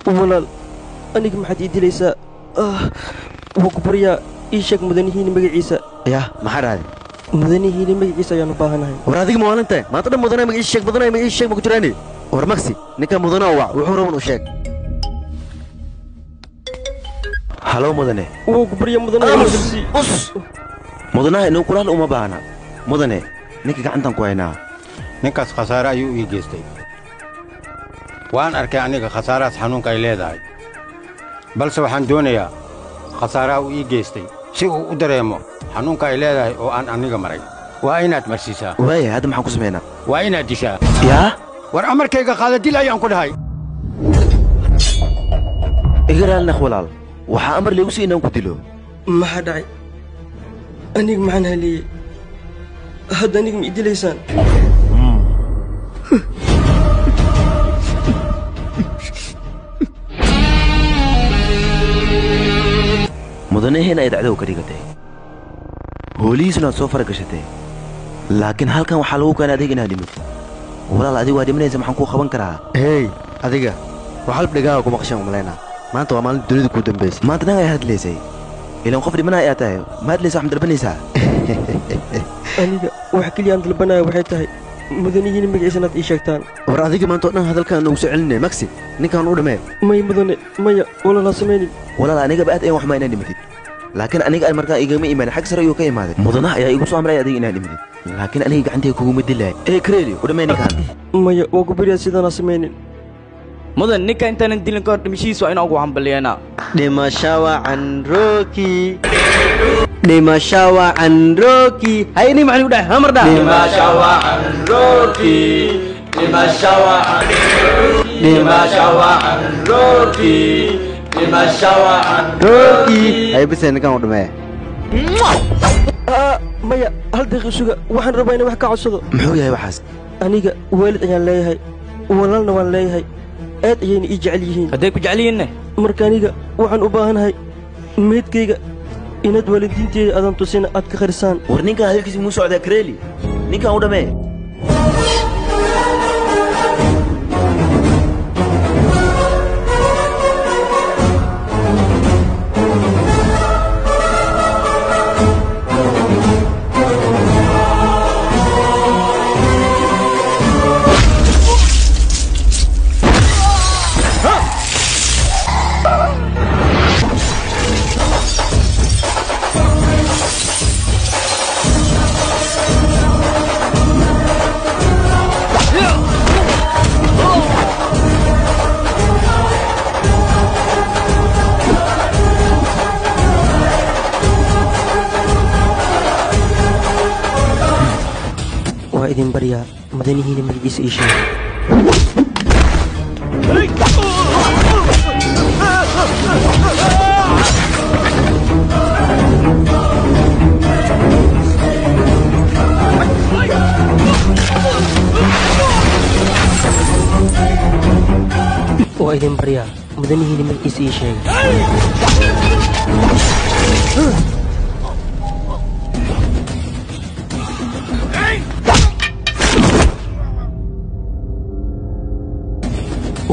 Walaal, aniga maxaad ii dilaysaa? Wuu ku baryaa, ii sheeg mudanihiini magaciisa. Yaa, maxaa dhahday? Mudanihiini magaciisa ayaan u baahanahay. War adiga ma waalantahay? Maanta dhan mudane magaciisa sheeg, mudane magaciisa sheeg ma ku jiraani? War Maxi, ninka mudane oo wac, wuxuu raban u sheeg. Halo mudane. Wuu ku baryaa mudane. Us. Mudanaha inuu kulaal uma baahna. Mudane, ninka gacantan ku haynaa. Ninkaas khasaare ayuu ii geystay. Waan arkay aniga khasaarahaas xanuunka ay leedahay. Balse waxaan doonayaa khasaaraha uu ii geystay si uu u dareemo xanuunka ay leedahay oo aan aniga maray. Waa inaad marsiisaa. Waaya, hadda maxaan ku samaynaa? Waa inaad dishaa. Yaa? War amarkayga qaada, dil ayaan ku dhahay. Iga raali naq walaal. Waxaa amar laygu sii inaan ku dilo. Maxaa dhacay? Aniga maxaan haleeyey? Hadda aniga ma i dilaysaan? Mudanaheena ay dacdow ka dhigatay. Hoolihiisuna aad soo faragashatay. Laakiin halkan waxaa lagu keenay adiga inaad dhimatid. Walaal, adigu waa dhimanaysa, maxaan kuu qaban karaa? Hey, adiga wax halb dhegaaga ku maqashaan umalaynaa. Maanta waa maalin dunida kuu dambaysay. Maanta dhan ayaa hadlaysay. Ilaan qof dhimanaya ayaa tahay. Ma hadlaysa, wax ma dalbanaysaa? Aniga wax keliya aan dalbanaya waxay tahay mudanihiina magaciisa inaad ii sheegtaan. War adiga maanta oo dhan hadalkaan noogu soo celinay. Maxi, ninkaan u dhamee. May mudane, maya, walaal ha samaynin. Walaal, anigaba aad ayaan waxmaa inaad dhimatid. Laakiin aniga ay markaa igama imaanin, xag sare ayuu ka imaaday. Mudanaha ayaa igu soo amray adiga inaad dhimatid. Laakiin aniga gacantayga kuguma dilay. Ee Kareeli, u dhamee ninkaan. Maya, waa ku baryaa sidaan ha samaynin. Mudan, ninka intaanan dilin ka hor dhimashihiisa waa inaan ugu hambalyeynaa. Dhimasho wacan Rocky. Dhimasho wacan Rocky. Hay nin maxaa dhahay? Hamar dhaa. Dhimasho wacan Rocky. Dhimasho wacan Rocky. Dhimasho wacan Rocky. Dhimasho wacan Rocky. Hay bise ninkaan u dhamee. Maya, hal daqiiqo suga. Waxaan rabaa inaan wax ka codsado. Muxuu yahay waxaas? Aniga waalid ayaan leeyahay, walaalna waan leeyahay. Aad ayayna ii jecel yihiin. Hadday ku jecel yihiinne? Marka aniga waxaan u baahanahay meydkayga inaad waalidiinteeda aadan tusina aad ka qarisaan. War ninkan hadalkiisa muu socdaa Kareeli? Ninkan u dhamee. Waa idin baryaa, mudanihiina magaciisa ii sheeg. Waa idin baryaa, mudanihiina magaciisa ii sheeg.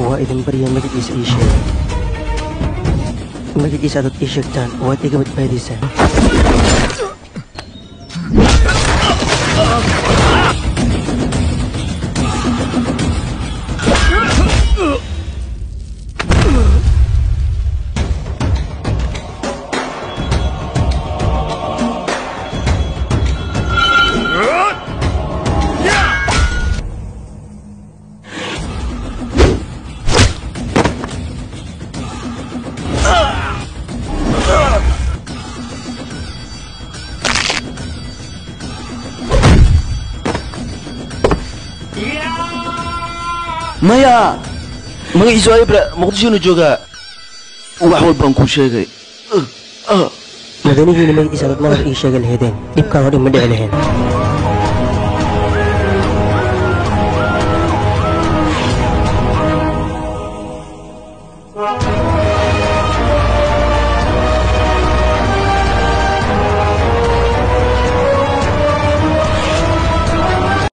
Waa idin baryaa, magaciisa ii sheeg. Magaciisa aad ii sheegtaan waad iga badbaadaysaan. Maya, magaciisu waa Ibra, Muqdishoona joogaa. Wax walbaan kuu sheegay. Mudanihiina magaciisa aad mar hore ii sheegi lahaydeen, dhibkaan hore ma dhici lahayn.